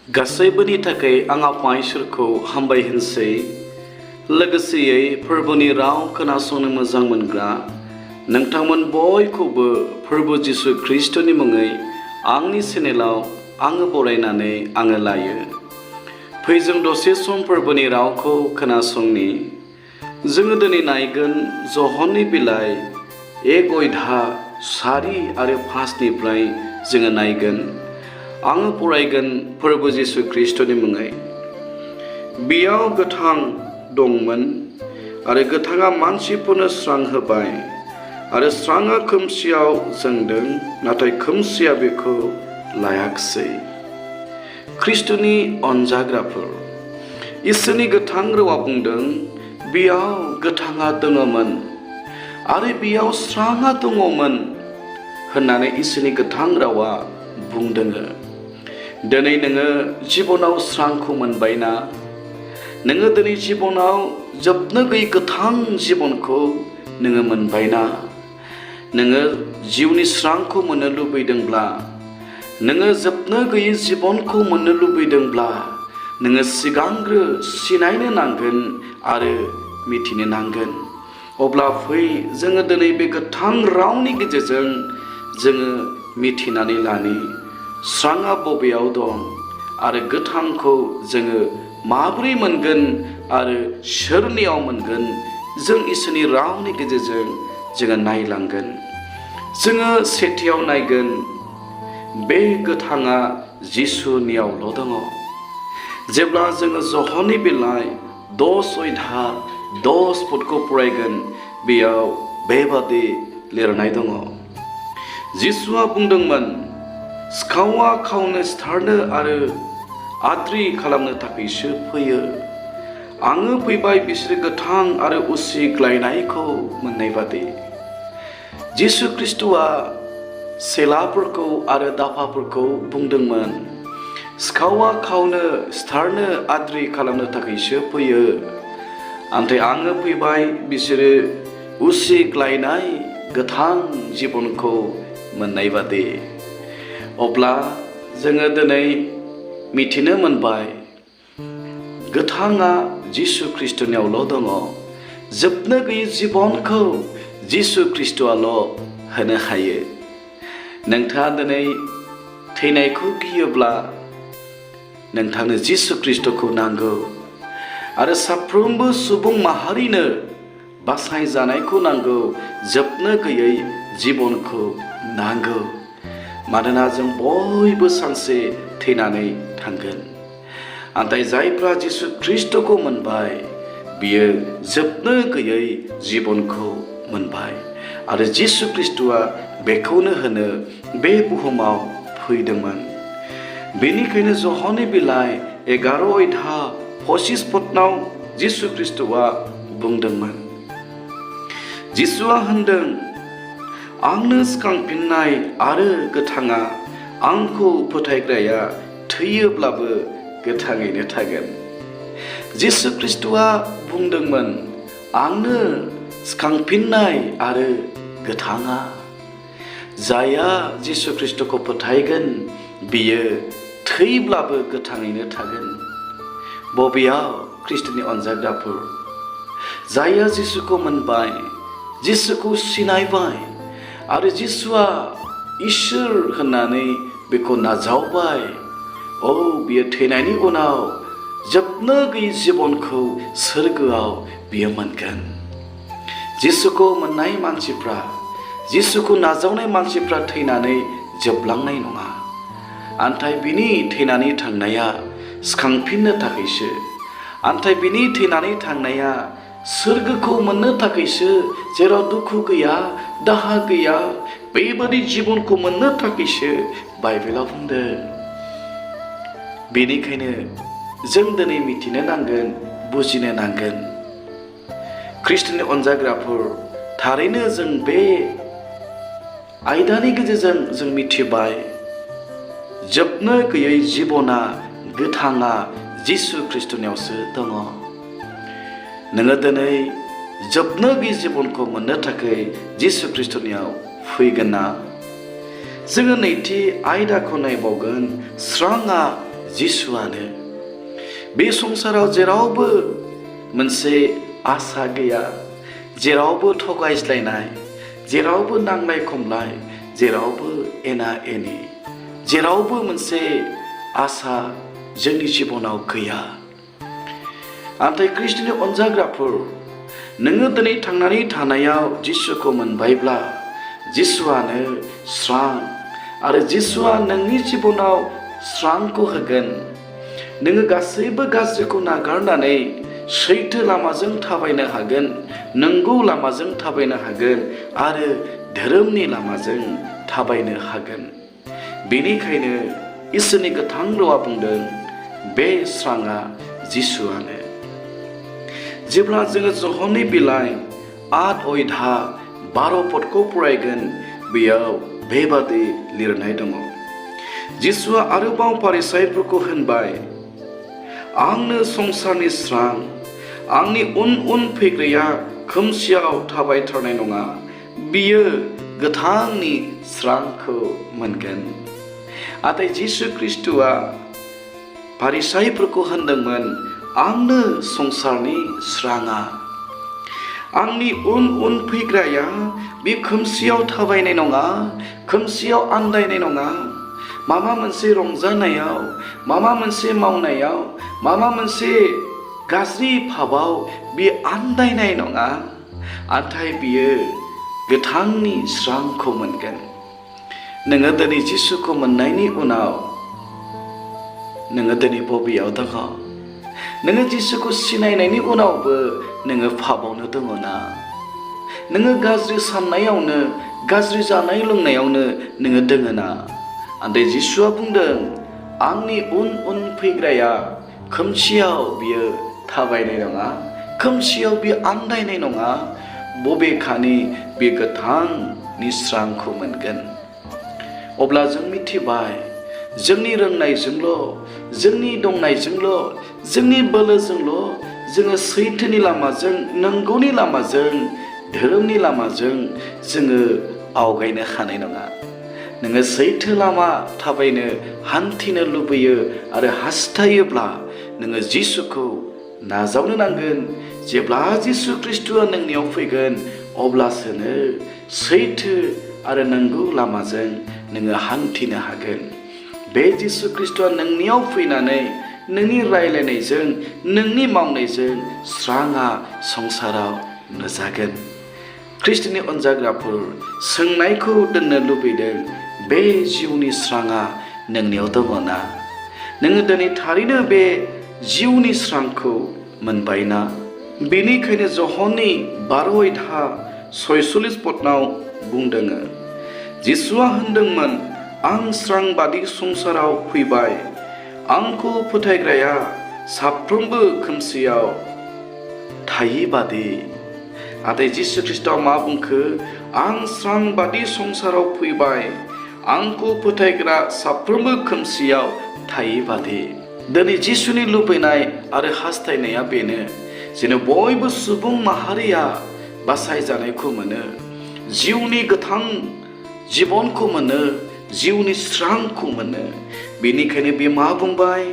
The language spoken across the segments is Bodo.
गासैबोनि थाखाय आं आफा इसोरखौ हामबाय होनसै। लोगोसेयै फोरबोनि राव खोनासंनो मोजां मोनग्रा नोंथांमोन बयखौबो फोरबो जिसु ख्रिस्टनि मुङै आंनि चेनेलाव आङो बरायनानै आङो लायो। फै जों दसे सम फोरबोनि रावखौ खोनासंनि। जोङो दिनै नायगोन जहननि बिलाइ 1 अध्याय 4 आरो 5निफ्राय जोङो नायगोन। आङो फरायगोन फोरबो जिसु ख्रिस्टनि मुङै। बेयाव गोथां दंमोन आरो गोथाङा मानसिफोरनो स्रां होबाय आरो स्राङा खोमसियाव जोंदों, नाथाय खोमसिया बेखौ लायाखिसै। ख्रिस्टनि अनजाग्राफोर, इसोरनि गोथां रावा बुंदों, बेयाव गोथाङा दङमोन आरो बेयाव स्राङा दङमोन होननानै इसोरनि गोथां रावा बुंदों। दिनै नोङो जिबनाव स्रांखौ मोनबायना? नोङो दिनै जिबनाव जोबनो गैयै गोथां जिबनखौ नोङो मोनबायना? नोङो जिउनि स्रांखौ मोननो लुबैदोंब्ला, नोङो जोबनो गैयै जिबनखौ मोननो लुबैदोंब्ला, नोङो सिगांग्रो सिनायनो नांगोन आरो मिथिनो नांगोन। अब्ला फै जोङो दिनै बे गोथां रावनि गेजेरजों जोङो मिथिनानै लानि स्राङा बबेयाव दं आरो गोथांखौ जोङो माबोरै मोनगोन आरो सोरनियाव मोनगोन। जों इसोरनि रावनि गेजेरजों जोङो नायलांगोन। जोङो सेथियाव नायगोन बे गोथाङा जिसुनियावल' दङ। जेब्ला जोङो जहननि बिलाइ 10 अध्याय 10 पदखौ फरायगोन, बेयाव बेबादि लिरनाय दङ। जिसुआ बुंदोंमोन, सिखावआ खावनो, सिथारनो आरो आद्रि खालामनो थाखायसो फैयो। आङो फैबाय बिसोर गोथां आरो उसिग्लायनायखौ मोननाय बादि। जिसु ख्रिस्ट'आ सेलाफोरखौ आरो दाफाफोरखौ बुंदोंमोन, सिखावआ खावनो, सिथारनो, आद्रि खालामनो थाखायसो फैयो। नाथाय आङो फैबाय बिसोरो उसिग्लायनाय गोथां जिबनखौ मोननाय बादि। अब्ला जोङो दिनै मिथिनो मोनबाय, गोथाङा जिसु ख्रिस्टनियावल' दङ। जोबनो गैयै जिबनखौ जिसु ख्रिस्ट'आल' होनो हायो। नोंथाङा दिनै थैनायखौ गियोब्ला नोंथांनो जिसु ख्रिस्ट'खौ नांगौ आरो साफ्रोमबो सुबुं माहारिनो बासायजानायखौ नांगौ, जोबनो गैयै जिबनखौ नांगौ। मानोना जों बयबो सानसे थैनानै थांगोन। नाथाय जायफ्रा जिसु ख्रिस्ट'खौ मोनबाय, बियो जोबनो गैयै जिबनखौ मोनबाय आरो जिसु ख्रिस्ट'आ बेखौनो होनो बे बुहुमाव फैदोंमोन। बेनिखायनो जहननि बिलाइ 11 अध्याय 25 पदनाव जिसु ख्रिस्ट'आ बुंदोंमोन, जिसुआ होनदों, आंनो सिखांफिननाय आरो गोथाङा आंखौ फोथायग्राया थैयोब्लाबो गोथाङैनो थागोन। जिसु ख्रिस्ट'आ बुंदोंमोन, आंनो सिखांफिननाय आरो गोथाङा। जायहा जिसु ख्रिस्ट'खौ फोथायगोन, बियो थैब्लाबो गोथाङैनो थागोन। बबेयाव ख्रिस्ट'नि अनजाग्राफोर? जायहा जिसुखौ मोनबाय, जिसुखौ सिनायबाय आरो जिसुआ इसोर होननानै बेखौ नाजावबाय, बियो थैनायनि उनाव जोबनो गैयै जिबनखौ सोरगोआव बियो मोनगोन। जिसुखौ मोननाय मानसिफ्रा, जिसुखौ नाजावनाय मानसिफ्रा थैनानै जोबलांनाय नङा। नाथाय बिनि थैनानै थांनाया सिखांफिननो थाखायसो। नाथाय बिनि थैनानै थांनाया सोरगोखौ मोननो थाखायसो, जेराव दुखु गैया, दाहा गैया, बेबादि जिबनखौ मोननो थाखायसो बाइबेलाव बुंदों। बेनिखायनो जों दिनै मिथिनो नांगोन, बुजिनो नांगोन। ख्रिस्ट'नि अनजाग्राफोर, थारैनो जों बे आयदानि गेजेरजों जों मिथिबाय, जोबनो गैयै जिबना, गोथाङा जिसु ख्रिस्ट'नियावसो दङ। नोङो दिनै जोबनो गैयै जिबनखौ मोननो थाखाय जिसु ख्रिस्ट'नियाव फैगोन ना? जोङो नैथि आयदाखौ नायबावगोन, स्राङा जिसुआनो। बे संसाराव जेरावबो मोनसे आसा गैया, जेरावबो थगायज्लायनाय, जेरावबो नांलाय खमलाय, जेरावबो एना एनि, जेरावबो मोनसे आसा जोंनि जिबनाव गैया। नाथाय ख्रिस्ट'नि अनजाग्राफोर, नोङो दिनै थांनानै थानायाव जिसुखौ मोनबायब्ला जिसुआनो स्रां, आरो जिसुआ नोंनि जिबनाव स्रांखौ होगोन। नोङो गासैबो गाज्रिखौ नागारनानै सैथो लामाजों थाबायनो हागोन, नंगौ लामाजों थाबायनो हागोन, आरो धोरोमनि लामाजों थाबायनो हागोन। बेनिखायनो इसोरनि गोथां रावा बुंदों, बे स्रांआ जिसुआनो। जेब्ला जोङो जहननि बिलाइ 8:12 पदखौ फरायगोन, बेयाव बेबादि लिरनाय दङ। जिसुआ आरोबाव फारिसाइफोरखौ होनबाय, आंनो संसारनि स्रां, आंनि उन उन फैग्राया खोमसियाव थाबायथारनाय नङा, बियो गोथांनि स्रांखौ मोनगोन। नाथाय जिसु ख्रिस्ट'आ फारिसाइफोरखौ होनदोंमोन, आंनो संसारनि स्रांआ, आंनि उन उन फैग्राया बे खोमसियाव थाबायनाय नङा, खोमसियाव आन्दायनाय नङा, माबा मोनसे रंजानायाव, माबा मोनसे मावनायाव, माबा मोनसे गाज्रि फाबाव बे आन्दायनाय नङा, नाथाय बियो गोथांनि स्रांखौ मोनगोन। नोङो दिनै जिसुखौ मोननायनि उनाव नोङो दिनै बबेयाव दङ? नोङो जिसुखौ सिनायनायनि उनावबो नोङो फाबावनो दङ ना? नोङो गाज्रि साननायावनो, गाज्रि जानाय लोंनायावनो नोङो दङ ना? नाथाय जिसुआ बुंदों, आंनि उन उन फैग्राया खोमसियाव बियो थाबायनाय नङा, खोमसियाव बियो आन्दायनाय नङा, बबेखानि बे गोथांनि स्रांखौ मोनगोन। अब्ला जों मिथिबाय, जोंनि रोंनायजोंल', जोंनि दंनायजोंल', जोंनि बोलोजोंल' जोङो सैथोनि लामाजों, नंगौनि लामाजों, धोरोमनि लामाजों जोङो आवगायनो हानाय नङा। नोङो सैथो लामा थाबायनो, हान्थिनो लुबैयो आरो हास्थायोब्ला नोङो जिसुखौ नाजावनो नांगोन। जेब्ला जिसु ख्रिस्ट'आ नोंनियाव फैगोन, अब्लासोनो सैथो आरो नंगौ लामाजों नोङो हान्थिनो हागोन। बे जिसु ख्रिस्ट'आ नोंनियाव फैनानै नोंनि रायलायनायजों, नोंनि मावनायजों स्रांआ संसाराव नुजागोन। ख्रिस्ट'नि अनजाग्राफोर, सोंनायखौ दोननो लुबैदों, बे जिउनि स्रांआ नोंनियाव दङ ना? नोङो दिनै थारैनो बे जिउनि स्रांखौ मोनबायना? बेनिखायनो जहननि 12:46 पदनाव बुंदों, जिसुआ होनदोंमोन, आं स्रां बादि संसाराव फैबाय, आंखौ फोथायग्राया साफ्रोमबो खोमसियाव थायि बादि। नाथाय जिसु ख्रिस्ट'आ मा बुंखो? आं स्रां बादि संसाराव फैबाय, आंखौ फोथायग्रा साफ्रोमबो खोमसियाव थायि बादि। दिनै जिसुनि लुबैनाय आरो हास्थायनाया बेनो, जेन' बयबो सुबुं माहारिया बासायजानायखौ मोनो, जिउनि गोथां जिबनखौ मोनो, जिउनि स्रांखौ मोनो। बेनिखायनो बे मा बुंबाय?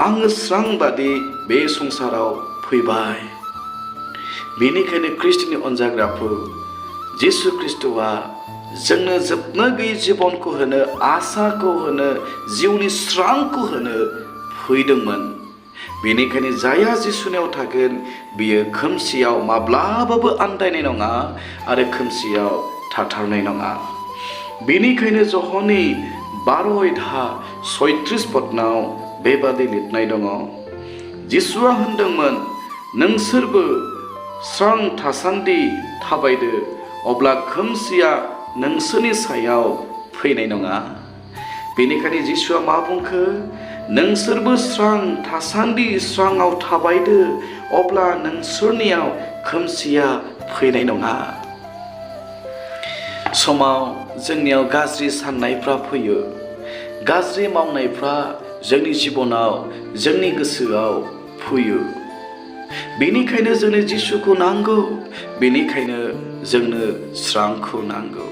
आङो स्रां बादि बे संसाराव फैबाय। बेनिखायनो ख्रिस्ट'नि अनजाग्राफोर, जिसु ख्रिस्ट'आ जोंनो जोबनो गैयै जिबनखौ होनो, आसाखौ होनो, जिउनि स्रांखौ होनो फैदोंमोन। बेनिखायनो जायहा जिसुनियाव थागोन, बियो खोमसियाव माब्लाबाबो आन्दायनाय नङा आरो खोमसियाव थाथारनाय नङा। बेनिखायनो जहननि 12:36 पदनाव बेबादि लिरनाय दङ, जिसुआ होनदोंमोन, नोंसोरबो स्रां थासान्दि थाबायदो, अब्ला खोमसिया नोंसोरनि सायाव फैनाय नङा। बेनिखायनो जिसुआ मा बुंखो? नोंसोरबो स्रां थासान्दि स्राङाव थाबायदो, अब्ला नोंसोरनियाव खोमसिया फैनाय नङा। समाव जोंनियाव गाज्रि साननायफ्रा फैयो, गाज्रि मावनायफ्रा जोंनि जिबनाव, जोंनि गोसोआव फैयो। बेनिखायनो जोंनो जिसुखौ नांगौ, बेनिखायनो जोंनो स्रांखौ नांगौ।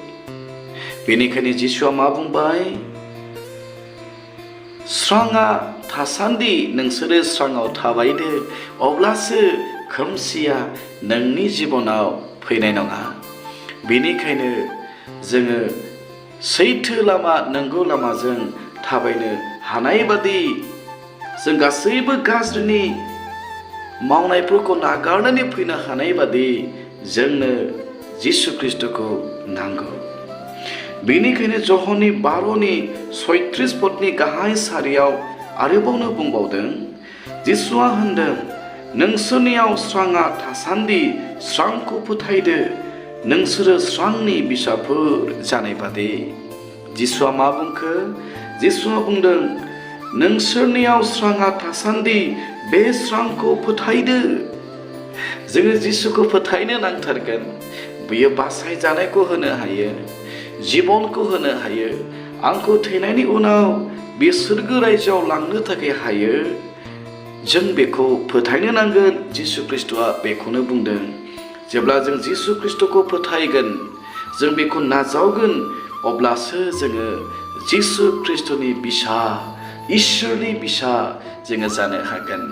बेनिखायनो जिसुआ मा बुंबाय? स्राङा थासान्दि नोंसोरो स्राङाव थाबायदो अब्लासो खोमसिया नोंनि जिबनाव फैनाय नङा। बेनिखायनो जोङो सैथो लामा नंगौ लामाजों थाबायनो हानाय बादि जों गासैबो गाज्रिनि मावनायफोरखौ नागारनानै फैनो हानाय बादि जोंनो जिसु ख्रिस्ट'खौ नांगौ। बेनिखायनो जहननि 12:36 पदनि गाहाय सारियाव आरोबावनो बुंबावदों, जिसुआ होनदों, नोंसोरनियाव स्राङा थासान्दि स्रांखौ फोथायदो, नोंसोरो स्रांनि फिसाफोर जानाय बादि। जिसुआ मा बुंखो? जिसुआ बुंदों, नोंसोरनियाव स्राङा थासान्दि बे स्रांखौ फोथायदो। जोङो जिसुखौ फोथायनो नांथारगोन। बियो बासायजानायखौ होनो हायो, जिबनखौ होनो हायो, आंखौ थैनायनि उनाव बे सोरगो रायजोआव लांनो थाखाय हायो। जों बेखौ फोथायनो नांगोन। जिसु ख्रिस्ट'आ बेखौनो बुंदों। जेब्ला जों जिसु ख्रिस्ट'खौ फोथायगोन, जों बेखौ नाजावगोन, अब्लासो जोङो जिसु ख्रिस्ट'नि बिसा, इसोरनि बिसा जोङो जानो हागोन।